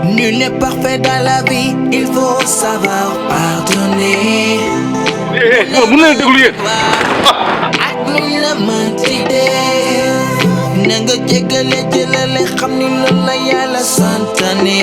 Nul n'est parfait dans la vie, il faut savoir pardonner. Mun na déglu yéen. Ak luñ la mënti def na nga jéggale jëlale xam ni loolu la Yàlla santaane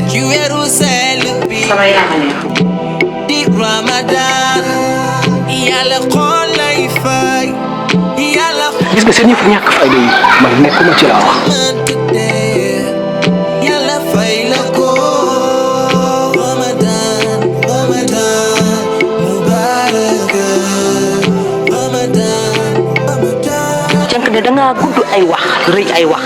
ci weeru sell bi sama yaama di Ramadan Yàlla xool lay fay Yàlla gis nga seen yëf ñàkk fayda yi man nekkuma ci laa wax. mënti def Yàlla fay la ko Ramadan Ramadan Mubarak Ramadan Ramadan jànk de da ngaa gudd ay wax rëy ay wax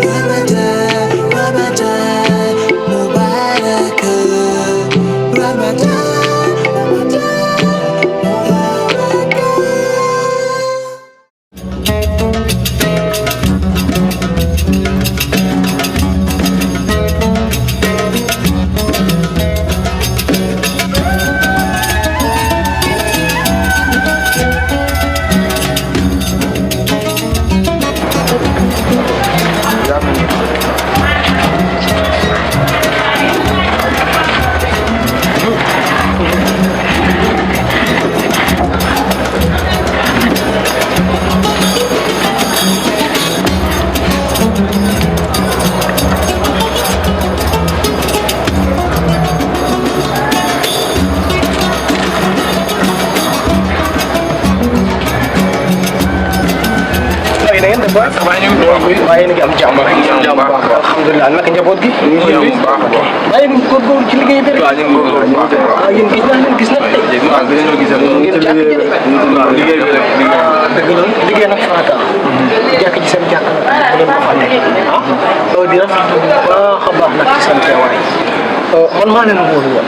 Ramadan Ramadan Mubarak Ramadan da ngeen def ba waaye yéen a ngi am jàmm alhamdulilah naka njaboot gi waaye ñu góorgóorlu ci liggéey bi rek yéen gis naa leen gis na tey ngeen jàkk ji dëgg la liggéey nag farata jàkk ji seen jàkk bu leen ko fa nekk di rafet bu baax a baax nag ci seen teewaay man maa leen wóolu woon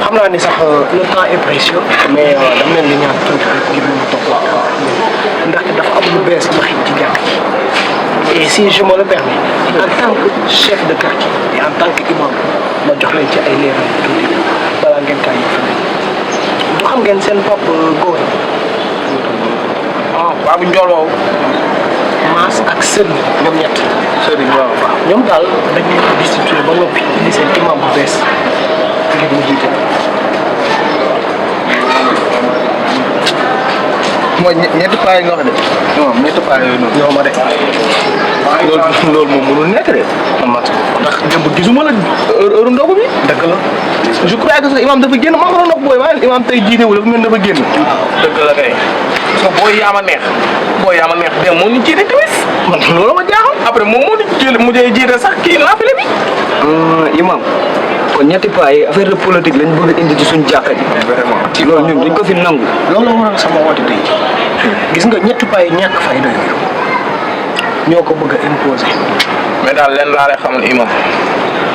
xam naa ni sax le temps est précieux mais dama leen di ñaan tuuti rek ngir mën a toog waaw ndaxte dafa am lu bees lu xëy ci jàkk et si je me le permets en tant que chef de quartier et en tant que imam ma jox leen ci ay leeral tuuti balaa ngeen kaa yëf du xam ngeen seen bopp góor Waa bu njool woowu. Maas ak Sëriñ ñoom ñett Sëriñ waaw. ñoom daal dañuy destitué ba noppi indi seen imam bu bees ngir mu jiite mooy ñetti paa yi nga wax de. non ñetti paa yooyu noonu. ñoo ma de loolu moom mënul nekk de. man ndax démb gisuma la heure ndogu bi. dëgg la je crois que sax imam dafa génn maa ngi ko doon wax booy waaye imam tey jiitewul dafa mel dafa génn. dëgg la kay. parce que booy yaama neex. booy yaama neex dem moo ñu jiite tamit. man loolu ma jaaxal. après moom moo ñu jël mujjee jiite sax kii naafile bi. imam kon ñetti paa yi affaire de politique lañ bëgg a indi ci suñ jàkka ji. vraiment ci loolu ñun duñ ko fi nangu. loolu waral sama woote tey gis nga ñetti paa yi ñàkk fayda yooyu ñoo ko bëgg a imposer. mais daal leen laa lay xamal imam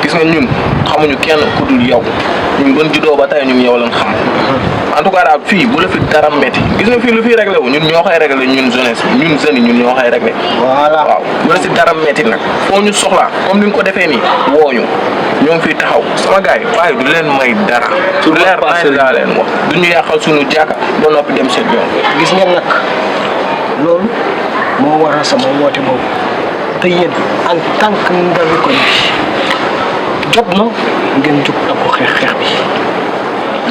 gis nga ñun xamuñu kenn ku dul yow ñun ban juddoo ba tey ñun yow lañ xam en tout cas daal fii bu la fi dara metti gis nga fii lu fii réglé wu ñun ñoo koy réglé ñun jeunesse ñun jeunes yi ñun ñoo koy réglé. voilà waaw bu la si dara metti nag foo ñu soxlaa comme ni nga ko defee nii wooñu ñoo ngi fiy taxaw sama gars yi waaye du leen may dara. su leer nañ laa leen wax du ñu yàqal suñu jàkka ba noppi dem seen yoon. gis ngeen nag loolu moo waral sama woote boobu te yéen en tant que ndawi ko jot na ngeen jóg ak ko xeex bi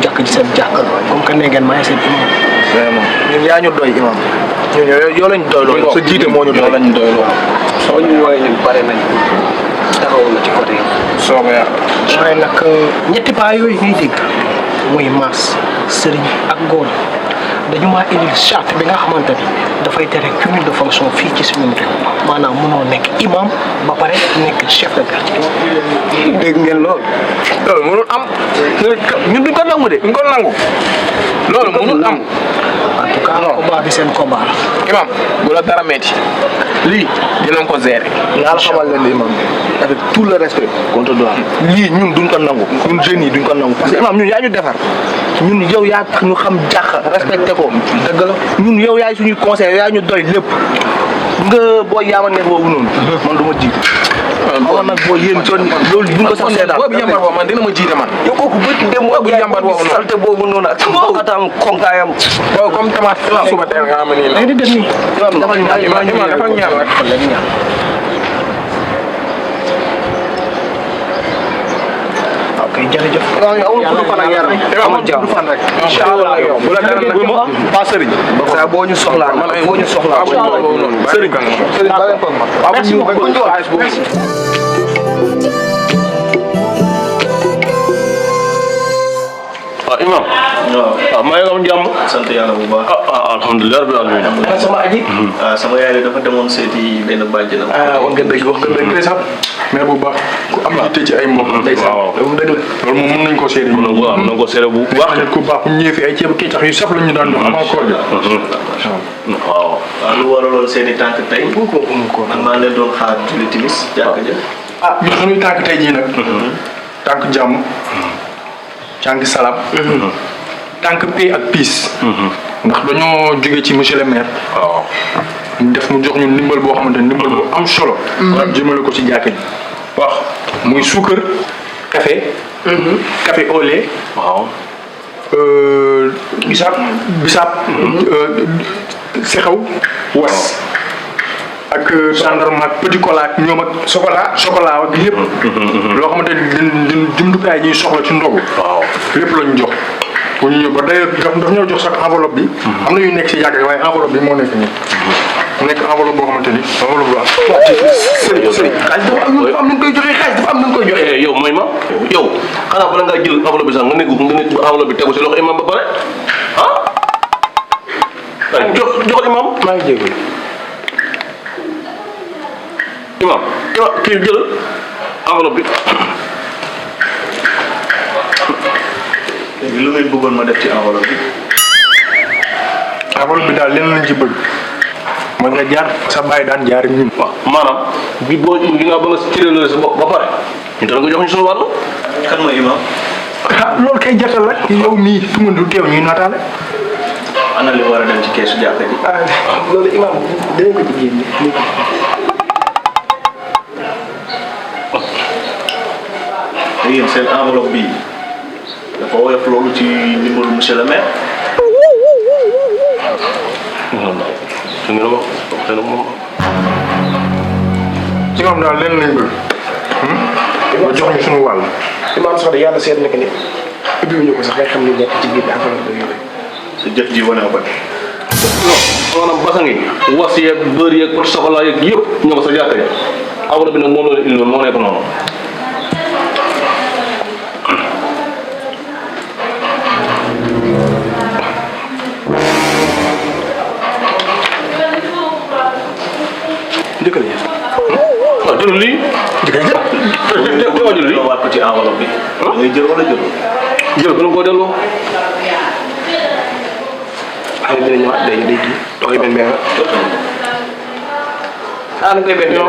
jàkk ji seen jàkk comme que ne ngeen maay seen imam. vraiment ñun yaa ñu doy imam ñun yoo lañ doy loolu sa jiite moo ñu doy. lañ doy loolu. soo ñu wooyee ñun pare nañ taxawu la ci côté yi. soobee yàlla. waaye nag ñetti paa yooyu ngay dégg muy Maas Sëriñ ak Góor dañu maa indil charte bi nga xamante ni dafay tere cumul de fonction fii ci suñu réew maanaam mënoo nekk imam ba pare nekk chef de quartier. dégg ngeen loolu. loolu mënul am ñun duñ ko nangu de duñ ko nangu loolu mënul am. en tout cas combat bi seen combat la. imam bu la dara metti lii dinañ ko gérer. naa la xamal leen di imam avec tout le respect qu'on te doit lii ñun duñ ko nangu ñun jeunes yi duñ ko nangu parce que imam ñun yaa ñu defar ñun yow yaa tax ñu xam jàq respecté ko dëgg la ñun yow yaay suñuy conseil yaa ñu doy lépp nga booy yaama neex boobu noonu man du ma jiit amoon nag boo yéen son loolu buñ ko sax seetaan boobu yambar boobu man dina ma jiite man. yow kooku bëgg dem boobu yambar boobu noonu salte boobu noonu ak xatam konkaayam boobu comme tamit suba teel nga xam ne nii la. léegi di def nii. dafa ñaan rek. jërëjëf. waaw yow amul fan ak yaram amul jàmm fan rek incha allah yow bu la dara nag pas sëriñ saa boo ñu soxlaa boo ñu soxlaa sëriñ ba leen ko ma Merci beaucoup. imam maa ngi am jàmm sant yàlla bu baax. alhamdulilah rabbil alamin ana sama aji sama yaay dafa demoon seeti benn bàjjenam. wax nga dëgg sax mais bu baax ku am yitte ci ay mbokk waaw loolu dëgg la loolu moom mën nañ ko seede mën na ko seede bu baax nit ku baax bu ñëwee fi ay ceeb kii tax yu saf la ñu daan dox avant koor gi waaw waaw lu waraloon seen i tànk tey. man maa leen doon xaar julli timis jàkka ja. ñun suñuy tànk tey jii nag tànk jàmm tànk salaam tànk paix ak peace ndax dañoo jógee ci monsieur le maire waaw ñu def mu jox ñun ndimbal boo xamante ne ndimbal bu am solo jëmale ko ci jàkka ji wax muy suukar café café au lait waaw bisaab sexew was ak gendarme ak petit cola ak ñoom ak chocolat ak lépp loo xamante ni jumtukaay ñuy soxla ci ndogu waaw lépp lañu jox bu ñu ñëw ba d'ailleurs daf ñoo jox sax enveloppe bi am na yu nekk si yàgg waaye enveloppe bi moo nekk nii mu nekk enveloppe boo xamante ni enveloppe bu am sëriñ xaalis dafa am nañ koy joxee xaalis dafa am nañ koy joxee yow may ma yow xanaa bala ngaa jël enveloppe bi sax nga nekk enveloppe bi tegu si loxo imam ba pare joxal imam maa ngi jégalu imam kii jël enveloppe bi léegi lu ngeen bëggoon ma def ci enveloppe bi. enveloppe bi daal leen lañ ci bëgg mooy nga jaar sa bàyyi daan jaar ñun waaw maanaam bi boo gi nga ba nga cëralee sa bopp ba pare ñu dana ko jox ñu suñu wàll kan mooy imam. loolu kay jatal la yow mii tumandu teew ñuy nataale ana li war a dem ci keesu jàkka ji. loolu imam dinañ ko ci génne. te yéen seen enveloppe bii dafa woyof loolu ci ndimbalu monsieur le maire. su ngeen wax xëy na moom ci moom daal leen lañ bëgg nga jox ñu suñu wàll imam sax de yàlla seet na que ni ubbiwuñu ko sax ngay xam ni nekk ci biir enveloppe bi yooyu. sa jëf ji wane ko. maanaam basang yi was yeeg bër yeeg pot soxla yeeg yëpp ñoo ko sa jàkka ja enveloppe bi nag moom la indi moo nekk noonu njëkkal yi waaw jëlul lii jël lii waat ko ci enveloppe bi. da ngay jël wala jëlul. jël ba la koo delloo xëy na dina ñëwaat day kii doxee benn benn. da koy benn benn.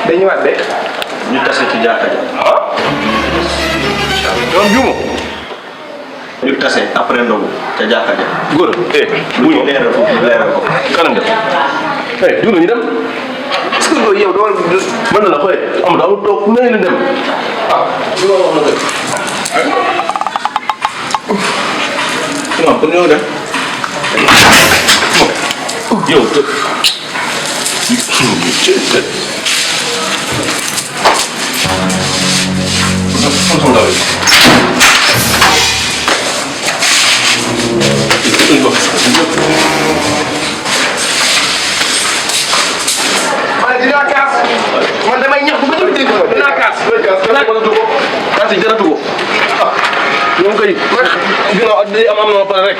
day ñëwaat de. ñu tase ci jàkka ja. yoon juuma ñu tase après ndogu ca jàkka ja. góor lu ñu leeral foofu leeral ko. kanam dem juuna ñu dem est-ce que loolu yow doo mën na la xoolee am daal toog nee na dem li ma wax na dëgg non kon ñoo dem. yow te man dinaa kaas man damay ñaxtu ba ñëpp dégg ko dinaa kaas. kaas yi jaratu ko ñoom kay ginnaaw day am na pare rek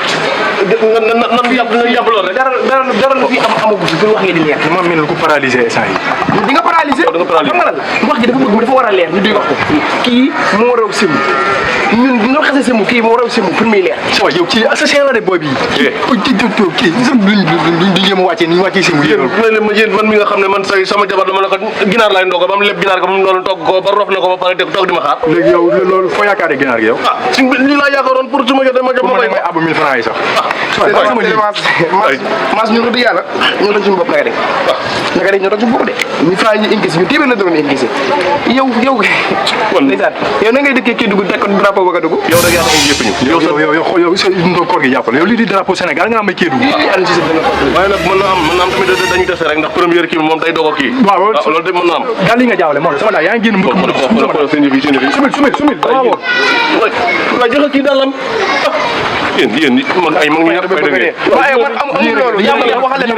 nan yàpp lool rek dara lu fi am amagu fi pour wax ngeen di leer. ma mel ni ku paralysé instant yi di nga paralysé. da nga paralysé xam nga lan la wax ji dafa bëgg dafa war a leer ñu di wax ko. kii moo raw sëmu ñun bu ñu xasee sëmu kii moo raw sëmu pour muy leer. sama yow kii assassin la de booy bi kii sax duñ jéem a wàccee ni ñu wàccee si mu yéen man mi nga xam ne man say sama jabar dama la ko ginaar laay ndogo ba mu leb ginaar ko ba mu doon togg ko ba rof na ko ba pare toog di ma xaar léegi yow loolu foo yaakaaree ginaar gi yow si lii laa yaakaaroon pour su ma jotee ma jox ma ma may may abbu 1000 francs yi sax mas ñun ko di yàlla ñoo doon suñu bopp naka de naka de ñoo doon suñu bopp de ñu fay ñu ingisi ñu téeméer la doon ingisi yow kon ndeysaan yow na ngay dëkkee kii dugg tekk drapeau ba nga dugg yow da nga indi yëpp ñu yow sa koor gi jàppale yow lii di drapeau Sénégal nga am ay kéedu waaye nag mën na am tamit dañuy tester rek ndax première kii moom day doog a kii waaw loolu de mën na am daal li nga jaawale moo sama daal yaa ngi génn mbëkk xoolal seen yëf yi sumil waaw waaye joxe kii dàllam yéen mag ay mag ñu ñàkk fay dëgg waaye man amul loolu yàlla waxale na